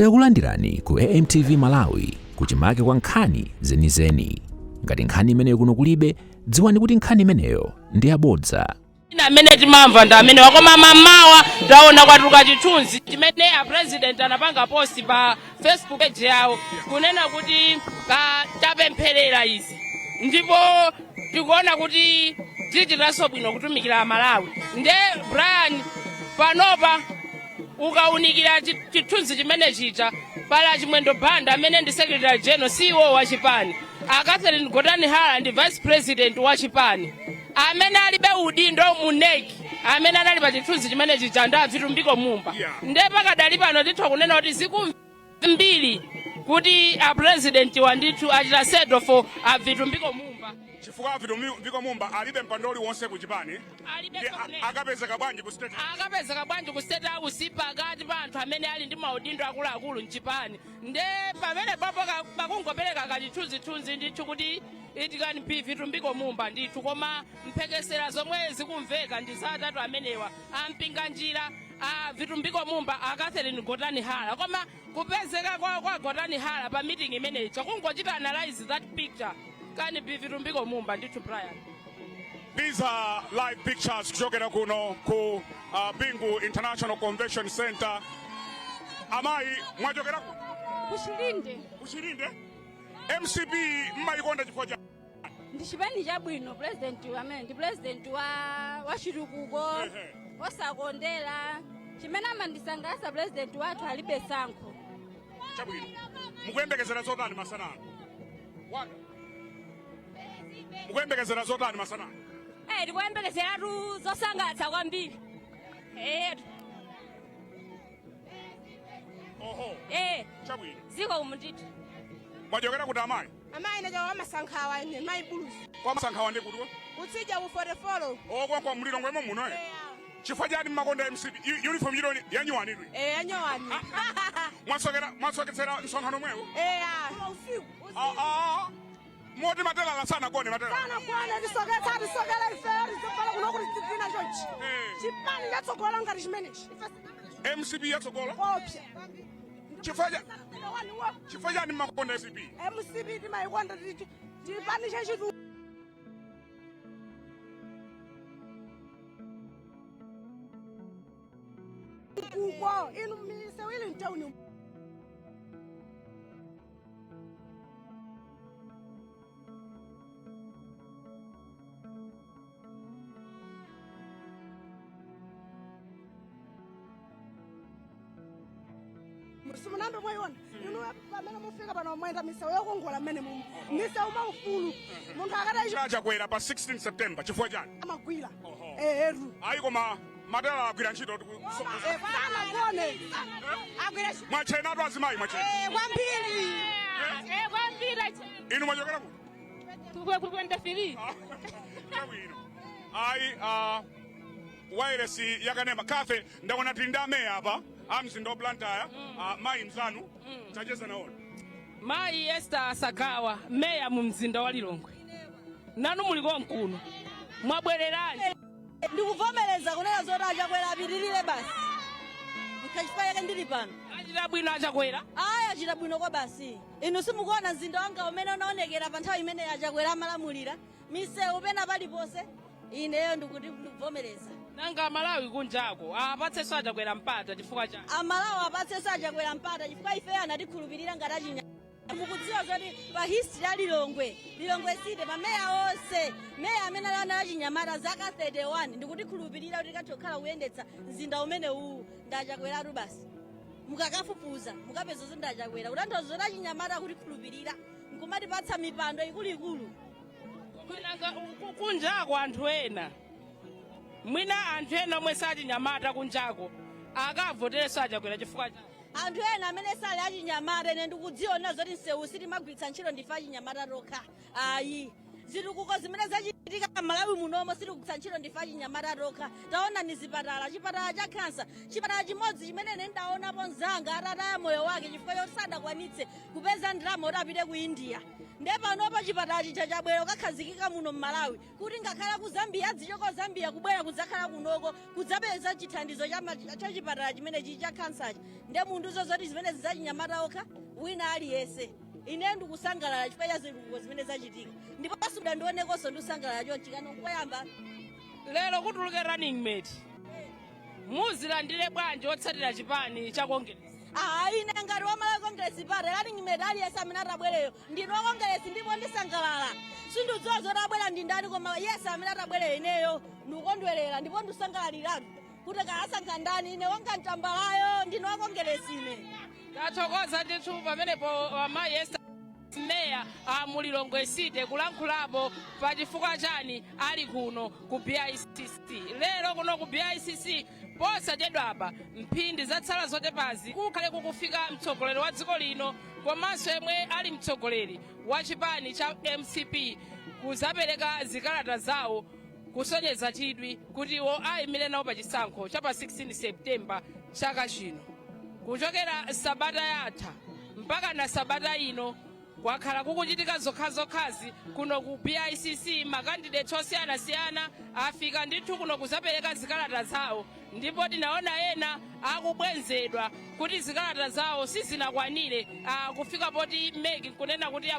Takulandirani ku AMTV Malawi kuchimake kwa nkhani zenizeni. Ngati nkhani imeneyo kuno kulibe, dziwani kuti nkhani imeneyo ndi yabodza. Ina amene timamva ndi amene wakoma mamawa taona kwatuluka chithunzi chimene a president anapanga post pa Facebook page yawo kunena kuti tapempherera izi ndipo tikuona kuti tichitanso bwino kutumikira Amalawi. Nde Brian, panopa ukaunikira chithunzi chimene chija, pala Chimwendo Banda amene ndi secretary general, CEO wa chipani, a Catherine Gotani Hara ndi vice president wa chipani, amene alibe udindo mu NEC amene anali pa chithunzi chimene chija ndi a Vitumbiko Mumba. Nde pakadali pano titha kunena kuti zikumbiri kuti a president wa ndithu achita settle for a Vitumbiko Mumba. Chifukwa Vitumbiko Mumba alibe mpando uliwonse ku chipani. Alibe. Ndi akapezeka bwanji ku State House? Akapezeka bwanji ku State House pakati pa anthu amene ali ndi maudindo akuluakulu mchipani? Nde pamene papo pakungopereka kachithunzithunzi ndithu kuti it can be Vitumbiko Mumba ndithu, koma mphekesera zomwe zikumveka ndi za atatu amenewa, a Mpinganjira, a Vitumbiko Mumba, a Catherine Gotani Hara. Koma kupezeka kwa Gotani Hara pa meeting imeneyi, kungochita analyze that picture, can be Vitumbiko Mumba ndithu, Brian. These are live pictures kuchokera kuno ku Bingu International Convention Center. Amayi, mwachokera ku? Kuchilinde. Kuchilinde. MCP mmayikonda chifukwa cha? Ndi chipani chabwino. President amene ndi president wa chitukuko, osakondera. Chimene amandisangalatsa, president wathu alibe tsankho. Chabwino. Mukuyembekezera zotani masana ano? Wanda. Mukuyembekezera zotani masana ano? Tikuyembekezeratu zosangalatsa kwambiri. Oho. Chabwino. Ziko umu ndithu. Mwachokera kuti, amayi? Amayi, ndachoka kwamasankhawa ine, mayi Buluzi. Kwamasankhawa ndi kuti? Kutsidya ku 44. Oko kwa mLilongwemo muno, eh? Chifukwa chani mmakonda MCP? Uniform ilo yanyuwani? Eh, yanyowani. Mwasokera, mwasoketsera msonkhano mwewo? Eya, usiku. Ah, ah. Moti matelala sanagone, matelala? Sana kwana, tisoketsa, tisokela ifeyo, tizofala kuno kuti tidzina chonchi. Chipani chatsogola ngati chimenechi ife. MCP yatsogola. Kopsa. Chifukwa chani mmakonda MCP? MCP timayikonda, chipani chachitu kuko inu misewu ili mtauni. Simunambe mwayiona inu pamene mufika pano, mwenda misewu yokongola mmene mumu, misewu maufulu, munthu akati Chakwera pa 16 September, chifukwa chani? Amagwira eheru. Ayi, koma matelala agwira ntchito. Sanagone, agwira. Mwachenatu azimayi, mwachena. Kwambiri. Kwambiri. Inu mwachokera kuti? Ku 23. Chabwino. Ayi, wireless yakanema kafe, ndaona tili ndi ameya apa a mzinda wa Blantyre, mayi mzanu, tacheza naona. Mayi Esther Sagawa, meya mu mzinda wa Lilongwe, nanu muliko mkuno, mwabwereranji? Ndikuvomereza kunena zoti Achakwera apitirire basi, nkachifukwa chake ndili pano. Achita bwino Achakwera? Aya, achita bwino kwa basi. Inu simukuona mzinda wanga umene unaonekera pa nthawi imene Achakwera amalamulira? Misewu pena paliponse. Ineyo ndikuti ndikuvomereza. Nanga Malawi kunjako apatsenso Achakwera mpata chifukwa chani? Amalawi apatsenso Achakwera mpata chifukwa ifeyo anatikhulupirira ngati achinya. Mukudziwa zoti pa history ya Lilongwe, Lilongwe City, pameya onse, meya amene ali ana achinyamata zaka 31 ndikutikhulupirira kuti tikathe kukhala kuyendetsa mzinda umene uwu ndi Achakweratu basi. Mukakafufuza mukapeza zoti ndi Achakwera, kutanthauza zoti achinyamata akutikhulupirira nkumatipatsa mipando ikuluikulu. Nanga kunjako anthu ena, mwina anthu ena omwe sachinyamata kunjako, akavoterenso Achakwera chifukwa chani? Anthu ena amene sali achinyamata, ine ndikudziona zoti msewu sitimagwiritsa ntchito ndife achinyamata tokha ayi. Zitukuko zimene zachi Tika Malawi munomo sitikugwiritsa ntchito ndife achinyamata tokha. Taona ni zipatala, chipatala cha khansa, chipatala chimodzi chimene ine ndaonapo mzanga atataya moyo wake chifukwa choti sadakwanitse kupeza ndalama kuti apite ku India. Nde panopo chipatala chija chabwera kukakhazikika muno mMalawi, kuti ngakhale ku Zambia adzichoka ku Zambia kubwera kudzakhala kunoko kudzapeza chithandizo cha chipatala chimenechi cha khansachi. Nde mundiuze zoti zimene zachinyamata okha, wina aliyense. Ine ndikusangalala chifukwa cha zitukuko zimene zachitika, ndipo sindandionekonso ndikusangalala chonchi kano nkoyamba. Lero kutuluke running mate, muzilandire bwanji otsatira chipani cha Congress? Ah, ine ngati wa Malawi Congress Party, running mate aliyense amene atabwereyo, ndine wa Congress ndipo ndisangalala. Sindidziwa zoti abwera ndi ndani, koma yense amene atabwereyo, ineyo ndikukondwerera ndipo ndisangalaliratu kuti kaasankha ndani. Ine wanga mtambalayo, ndine wa Congress ine. Tathokoza ndithu pamenepo amayi Esther, meya a muLilongwe City, kulankhulapo pa chifukwa chani ali kuno ku BICC lero. Kuno ku BICC posachedwapa, mphindi zatsala zochepazi, kukhale kukufika mtsogoleri wa dziko lino komanso yemwe ali mtsogoleri wa chipani cha MCP kuzapereka zikalata zawo kusonyeza chidwi kuti iwo ayimire nawo pa chisankho cha pa 16 September chaka chino. Kuchokera sabata yatha mpaka na sabata ino kwakhala kukuchitika zokhazokhazi kuno ku BICC. Makandidate osiyanasiyana afika ndithu kuno kuzapereka zikalata zawo, ndipo tinaona ena akubwenzedwa kuti zikalata zawo sizinakwanire, kufika poti MEC nkunena kuti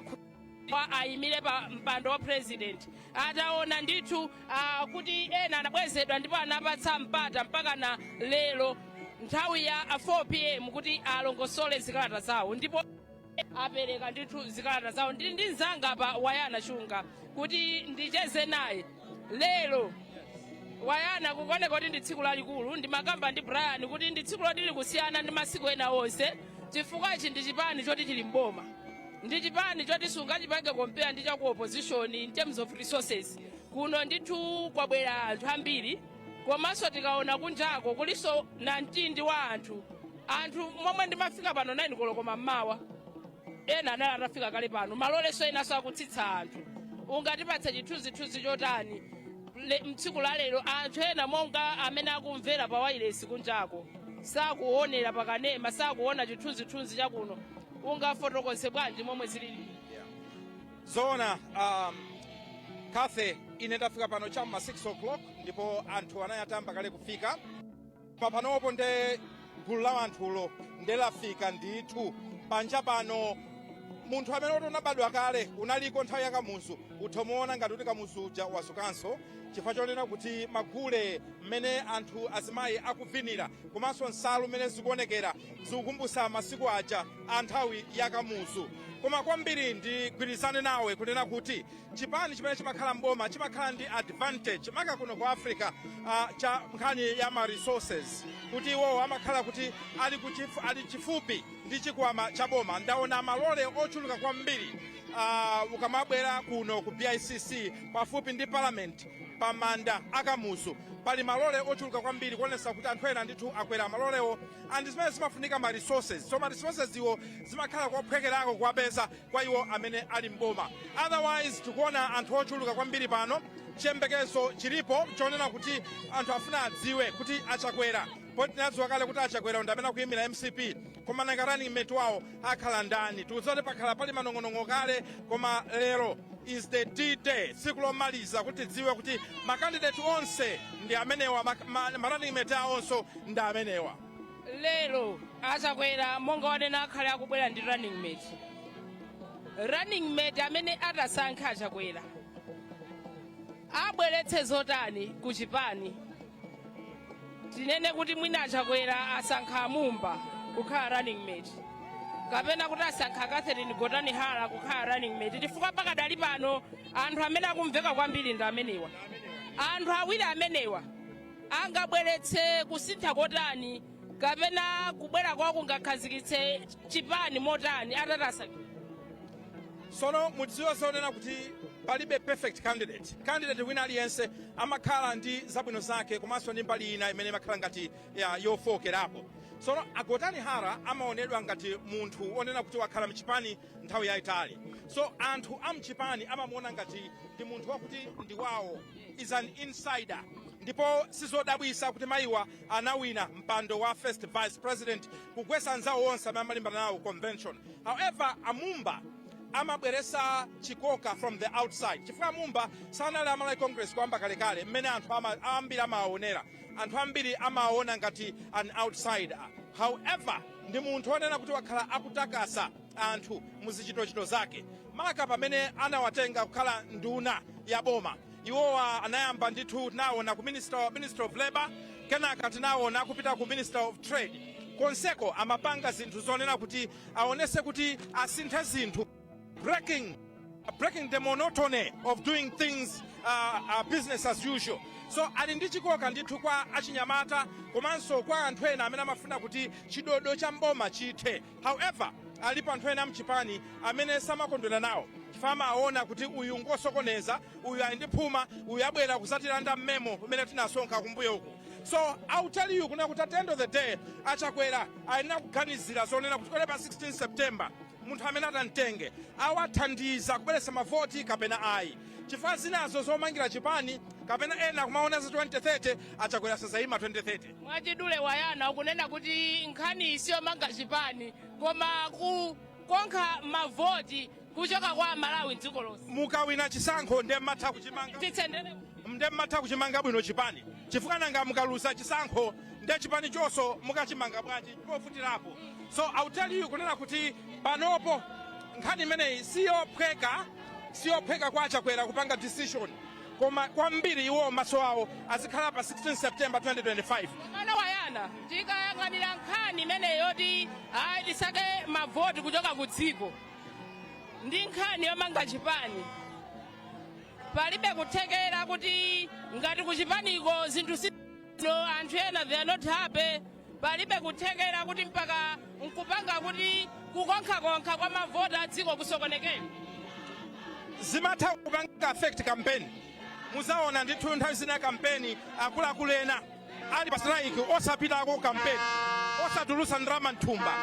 ayimire pa mpando wa president. Ataona ndithu kuti ena anabwezedwa, ndipo anapatsa mpata mpaka na lero nthawi ya 4 p.m. kuti alongosole zikalata zawo, ndipo apereka ndithu zikalata zawo. Ndili ndi mzanga pa Wayana Chunga kuti ndicheze naye lero. Wayana, kukoneka kuti ndi tsiku lalikulu. Ndimakamba ndi Brian kuti ndi tsiku loti likusiyana ndi masiku ena onse, chifukwa ichi ndi chipani choti chili mboma, ndi chipani choti sungachipange compare ndi chaku opposition in terms of resources. Kuno ndithu kwabwera anthu ambiri, komanso tikaona kunjako kuliso na mtindi wa anthu. Anthu momwe ndimafika pano 9 koloko mmawa, ena anali atafika kale pano, maloleso enanso akutsitsa anthu. Ungatipatse chithunzithunzi chotani mtsiku la lero, anthu ena monga amene akumvera pa wailesi kunjako sakuonera pakanema, sakuona chithunzithunzi chakuno, ungafotokoze bwanji momwe zilili? Zoona, Kathe, ine ndafika pano cham'ma 6 o'clock ndipo anthu anayatamba kale kufika. Pa panopo nde gulu la anthulo nde lafika ndithu panja pano. Munthu amene oti unabadwa kale, unaliko nthawi ya Kamuzu, uthomuona ngati kuti Kamuzu uja wazukanso, chifukwa chonena kuti magule mmene anthu azimayi akuvinira komanso nsalu mmene zikuonekera zikukumbutsa masiku aja a nthawi ya Kamuzu. Koma kwambiri ndigwirizane nawe kunena kuti chipani chimene chimakhala mboma chimakhala ndi advantage, maka kuno ku Africa, cha nkhani ya ma resources, kuti iwowo amakhala kuti ali chifupi ndi chikwama cha boma. Ndaona malole ochuluka kwambiri ukamabwera kuno ku BICC pafupi ndi Parliament, pamanda aKamuzu pali malole ochuluka kwambiri, kuonesa kuti anthu ena ndithu akwera malolewo, and zimene zimafunika ma resources. So ma resources iwo zimakhala kophwekerako kuwapeza kwa iwo amene ali mboma. Otherwise tikuona anthu ochuluka kwambiri pano. Chiyembekezo chilipo chonena kuti anthu afuna adziwe kuti aChakwera, poti tinadziwa kale kuti aChakwera ndi amene akuyimira MCP, koma nanga running mate wawo akhala ndani? Tikudziwa kuti pakhala pali manong'onong'o kale, koma lero is the D day, tsiku lomaliza kuti tidziwe kuti makandidate onse ndi amenewa, ma running mate awonso ndi amenewa. Lero aChakwera, monga wanena, akhale akubwera ndi running mate. Running mate amene atasankha aChakwera abweretse zotani ku chipani? Tinene kuti mwina aChakwera asankha aMumba kukhala running mate, kapena kuti asankha Catherine Gotani Hara kukhala running mate, chifukwa pakadali pano anthu amene akumveka kwambiri ndi amenewa. Anthu awiri amenewa angabweretse kusintha kotani, kapena kubwera kwawo kungakhazikitse chipani motani atati asankhe? Sono mudziwe zonena kuti palibe perfect candidate. Candidate wina aliyense amakhala ndi zabwino zake komanso ndi mbali ina imene imakhala ngati ya yofowokerapo. Tsono Agotani Hara amaonedwa ngati munthu onena kuti wakhala mchipani nthawi yayitali, so anthu amchipani amamuona ngati ndi munthu wakuti ndi wawo, is an insider. Ndipo sizodabwisa kuti mayiwa anawina mpando wa first vice president, kugwesa anzawo onse amene amalimbana nawo convention. However, Amumba amabweresa chikoka from the outside, chifukwa Amumba sanali Amalawi Congress kuyamba kalekale. Mmene anthu ambiri amawaonera, anthu ambiri amaona ngati an outsider. However, ndi munthu onena kuti wakhala akutakasa anthu muzichitochito zake, maka pamene anawatenga kukhala nduna ya boma. Iwowa anayamba ndithu, tinaona ku minister of Labor, kenaka tinaona kupita ku Minister of Trade. Konseko amapanga zinthu zonena kuti aonese kuti asinthe zinthu, breaking the monotony of doing things business as usual. So ali ndi chikoka ndithu kwa achinyamata komanso kwa anthu ena amene amafuna kuti chidodo cha mboma chithe. However, alipo anthu ena amchipani amene samakondwera nawo, chifukwa amaona kuti uyu ngosokoneza, uyu ali ndi phuma, uyu abwera kuzatilanda mmemo umene tinasonkha kumbuyo uku. So I'll tell you kuna kuti at the end of the day, Achakwera ayenera kuganizira zonena kuti kodi pa 16 September munthu amene atamtenge awathandiza kubweretsa mavoti kapena ayi, chifukwa zinazo zomangira chipani kapena ena kumaona za 2030, Achakwera sazayima 2030. Mwachidule, Wayana, ukunena kuti nkhani isiyomanga chipani koma kukonkha mavoti kuchoka kwa Malawi mdziko lonse. Mukawina chisankho ndiye mmatha kuchimanga. Titsendere. Ndiye mmatha kuchimanga bwino chipani, chifukwa nanga mukaluza chisankho, ndiye chipani chonso mukachimanga bwanji povutirapo? So I'll tell you kunena kuti panopo nkhani imeneyi siyophweka, siyophweka kwa Achakwera kupanga decision, koma kwambiri iwo maso awo azikhala pa 16 September 2025. Mana Wayana, tikayang'anira nkhani imeneyi yoti ayi, tisake mavoti kuchoka ku dziko, ndi nkhani yomanga chipani, palibe kuthekera kuti ngati kuchipaniko zinthu si no, anthu ena they are not happy, palibe kuthekera kuti mpaka nkupanga kuti kukonkhakonkha kwa mavoti a dziko kusokonekera? Zimatha kupanga affect campaign. Muzaona ndithu nthawi zina campaign, akuluakulu ena ali pa strike, osapitako campaign, osatulusa ndalama mthumba,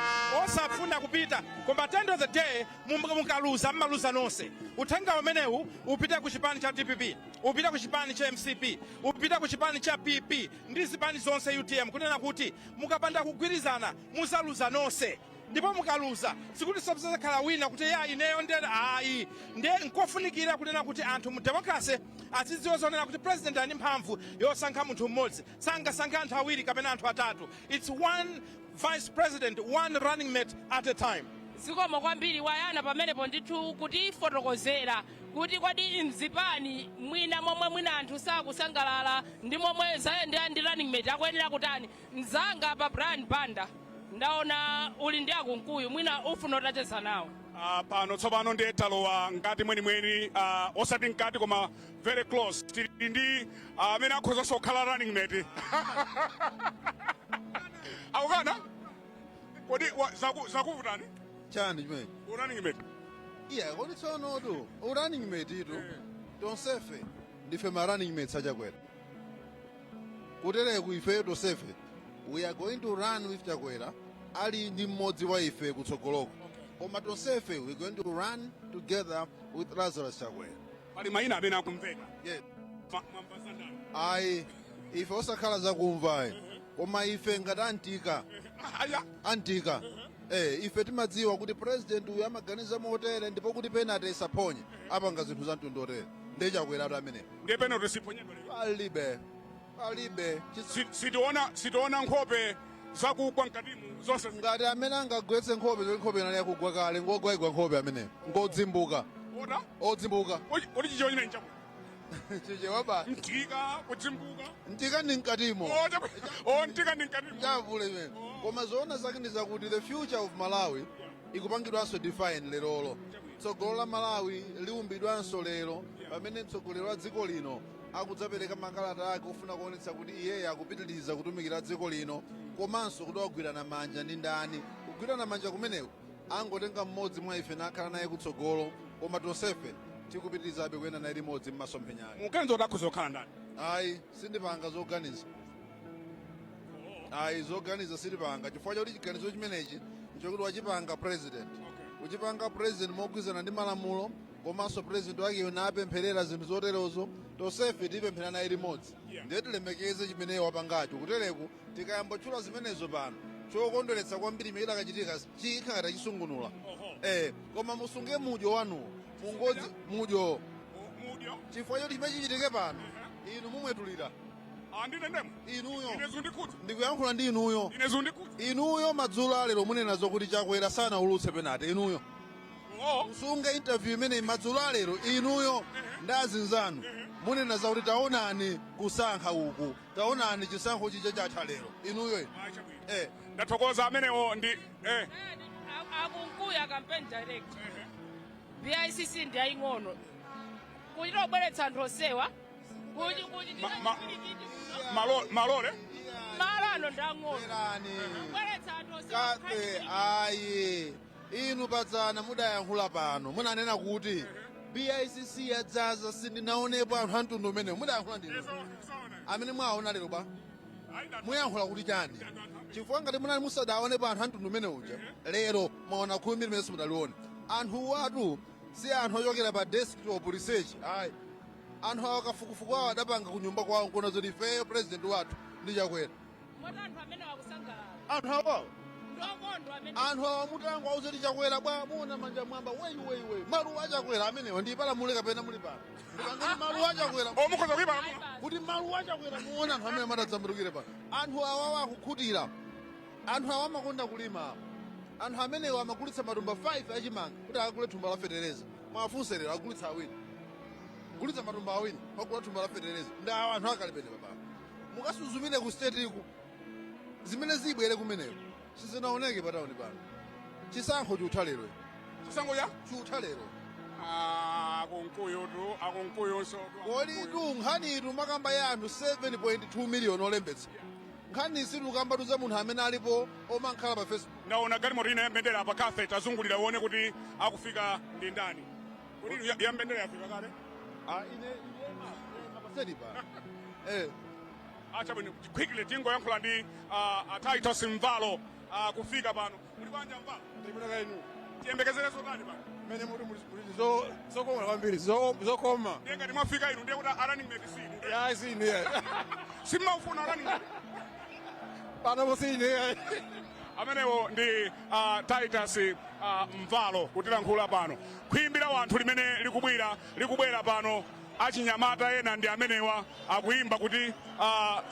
osafuna kupita, koma at the end of the day mukaluza, mmaluza nonse. Uthenga umenewu upite ku chipani cha DPP, upite ku chipani cha MCP, upite ku chipani cha PP ndi zipani zonse, UTM, kunena kuti mukapanda kugwirizana muzaluza nonse. Ndipo mukaluza, sikuti sapezakhala wina kuti ya, ineyo ndiye ayi. Ndiye nkofunikira kunena kuti anthu mu democracy azidziwa zonena kuti president ali ndi mphamvu yosankha munthu mmodzi, sangasankhe anthu awiri kapena anthu atatu. It's one vice president, one running mate at a time. Zikomo kwambiri, Wayana, pamenepo ndithu kutifotokozera kuti kodi mzipani mwina momwe mwina anthu sakusangalala ndi momwe zayendera ndi running mate, akuyenera kutani? Mzanga pa Brian Banda, ndaona uli ndi Akunkuyu, mwina ufuna utacheza nawo. Pano tsopano ndiye talowa mkati mwenimweni, osati mkati koma very close. Tili ndi amene akhozanso kukhala running mate. Akukana kodi zakuvutani? Chani chimene? Running mate. Iya, kodi tsono tu running mate itu, tonsefe ndife ma running mates aChakwera. Kutereku ife tonsefe we are going to run with Chakwera, ali ndi mmodzi wa ife kutsogoloko, koma tonsefe we are going to run together with Lazarus Chakwera. Pali mayina amene akumveka. Yes. Mwamva zandani? Ayi, ife osakhala zakumva ayi, koma ife ngati antika Aya. antika, ife timadziwa kuti president uyu amaganiza motere, ndipo kuti penalty isaphonye apanga zinthu za mtundu otere. Ndiye Chakweratu amenewo. Ndiye penalty siponyedwa lero? Palibe, palibe. Sitiona nkhope zakugwa mkatimu zonse? Ngati amene angagwetse nkhope zoti nkhope inali yakugwa kale, ngogwagwa nkhope amenewo, ngodzimbuka. Ota. Odzimbuka. Kodi chichewa chimene nchakuti? Chichewa basi. Mtika, kudzimbuka. Mtika ndi mkatimo. O, mtika ndi mkatimo. Chavule imene. Koma zoona zake ndi zakuti the future of Malawi ikupangidwanso define lerolo. Tsogolo la Malawi liumbidwanso lero, pamene mtsogoleri wa dziko lino akudzapereka makalata ake ofuna kuonetsa kuti iyeyo akupitiriza kutumikira dziko lino, komanso kuti wagwirana manja ndi ndani. Kugwirana manja kumeneku, angotenga mmodzi mwa ife nakhala naye kutsogolo, koma tonsefe tikupitirizabe kuyenda naye limodzi m'masomphenya ake. Muganizo kuti akhoza kukhala ndani? Ayi, sindipanga zoganiza. Ayi, zoganiza sitipanga, chifukwa chakuti chiganizo chimenechi nchokuti wachipanga president, kuchipanga president mogwirizana ndi malamulo, komanso president wakeyo napempherera zinthu zoterozo. Tonsefe tipemphera naye limodzi. Ndiye tilemekeze chimene wapangacho. Kutereku tikayamba tchula zimenezo pano, chokondweretsa kwambiri imene idakachitika chikhala chisungunula. Koma musunge mudyo wanuwo, mungodzi mudyo. Mudyo. Chifukwa choti chimene chichitike pano, inu mumwetulira. Andine ndemwe. Inuyo. Ine zundikhudza. Ndikuyankhula ndi inuyo. Ine zundikhudza. Inuyo madzulo alero munena zokuti Chakwera sanaulutse penalty. Inuyo musunge interview imene madzulo alero, inuyo ndi azinzanu munena zakuti taonani kusankha uku, taonani chisankho chija chatha lero. Inuyo inu. Ndathokoza. Amenewo ndi Akunkuya campaign director, BICC ndi aying'ono kuchita kubweretsa anthu osewa kuti Malole. Malo ano ndi ang'ono. Bwerani. Kubweretsa anthu osewa. Kape ayi, inu padzana mudayankhula pano, munanena kuti BICC yadzaza, sindinaonepo anthu a mtundu umenewo. Mudayankhula ndinu amene mwaona lero ba, muyankhula kuti chani? Chifukwa ngati munali musadaonepo anthu a mtundu umene uja, lero mwaona khumi limene simudalione. Anthu watu si anthu ochokera pa desktop research, ayi. Anthu awa kafukufuku awo adapanga kunyumba kwawo nkuona zoti ifeyo president wathu ndi Chakwera. Moti anthu amene wakusangalala. Anthu awawo. Ndokondwa amene. Anthu awa mutango auzeti Chakwera bwa, muona manja mwamba, weyi weyi weyi, maluwa achakwera amenewa. Ndi palamule kapena muli pano ndipangeni maluwa achakwera. Omukhoza kuyipalamula. Kuti maluwa achakwera, muona anthu amene amatadzambulukire pano. Anthu awawa akukhutira. Anthu awa amakonda kulima. Anthu amenewa amagulitsa matumba 5 achimanga kuti akagule thumba la fetereza. Mwafunse lero, agulitsa awiri, gulitsa matumba awiri pakugula thumba la fetereza. Ndi awa anthu akalipene papa. Mukasuzumire ku state iku, zimene zibwere kumeneko sizinaoneke patawuni pano. Chisankho chiutha lero. Chisankho cha Chiutha lero. Akunkuyutu, akunkuyunso. Kodi nkhanitu makamba ya anthu 7.2 million olembetsa, nkhani sitikukambatu za munthu amene alipo omankhala pa Facebook. Ndaona galimoto ina ya mbendera apa. Kafe, tazungulira uone kuti akufika ndi ndani. Kuti ya mbendera yafika kale? Ah, ine ine pa pa. Achabwino, quickly tingoyankhula ndi Titus Mvalo kufika pano. Muli bwanji, Mvalo? Ndibwino inu? Tiyembekezere zotani pano? Mene muri muli zokoma kwambiri, zokoma. Ndiye ngati mwafika inu, ndiye kuti a running mate sinu. Ya, sinu ya. Simmaufuna running mate? Pano sinu ya. Amenewo ndi Titus Mvalo kutilankhula pano. Khwimbi la wanthu limene likubwera, likubwera pano, achinyamata ena ndi amenewa akuyimba kuti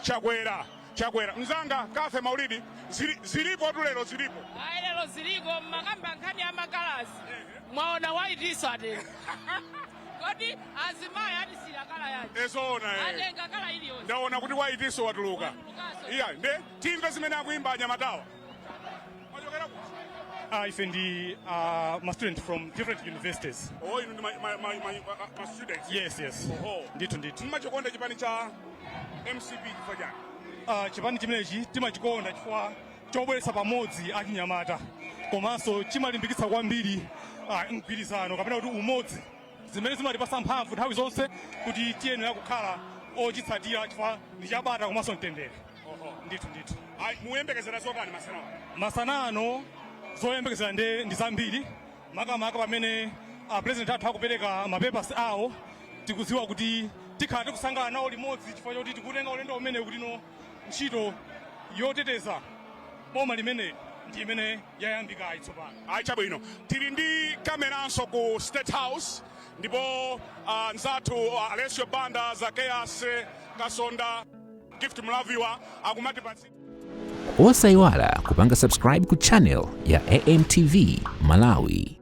Chakwera, Chakwera. Mzanga Kafe Maulidi, zilipo tu lero, zilipo. Ayi, lero ziliko. Mmakamba nkhani ya makalasi, mwaona white atenga. Kodi azimayi atisira colour yanji? Ezona. Atenga colour iliyonse. Ndaona kuti white so watuluka. Watulukanso. Iya, nde timve zimene akuyimba anyamatawa. Mwachokera kuti? Ife ndi ma student from different universities. Oh, inu ndi ma students? Yes. Oho. Ndithu. Mmachikonda chipani cha MCP chifukwa chani? Chipani chimenechi timachikonda chifukwa chobweretsa pamodzi achinyamata, komanso chimalimbikitsa kwambiri mgwirizano kapena kuti umodzi, zimene zimatipasa mphamvu nthawi zonse kuti tiyenera kukhala ochitsatira chifukwa ndi chabata komanso mtendere. Ndithu. Ayi, muyembekezera zotani masanawa? Masana ano zoyembekezera ndi zambiri, makamaka pamene president athu akupereka mapepasi awo. Tikudziwa kuti tikhala tikusangalala nawo limodzi chifukwa choti tikutenga ulendo umene kuti no ntchito yoteteza boma limene ndi imene yayambikayi tsopano. Ayi, chabwino. Tili ndi kameranso ku State House, ndipo nzathu Alessio Banda, Zakeas Kasonda, Gift Mlaviwa akumatipatsi. Osayiwala kupanga subscribe ku channel ya AMTV Malawi.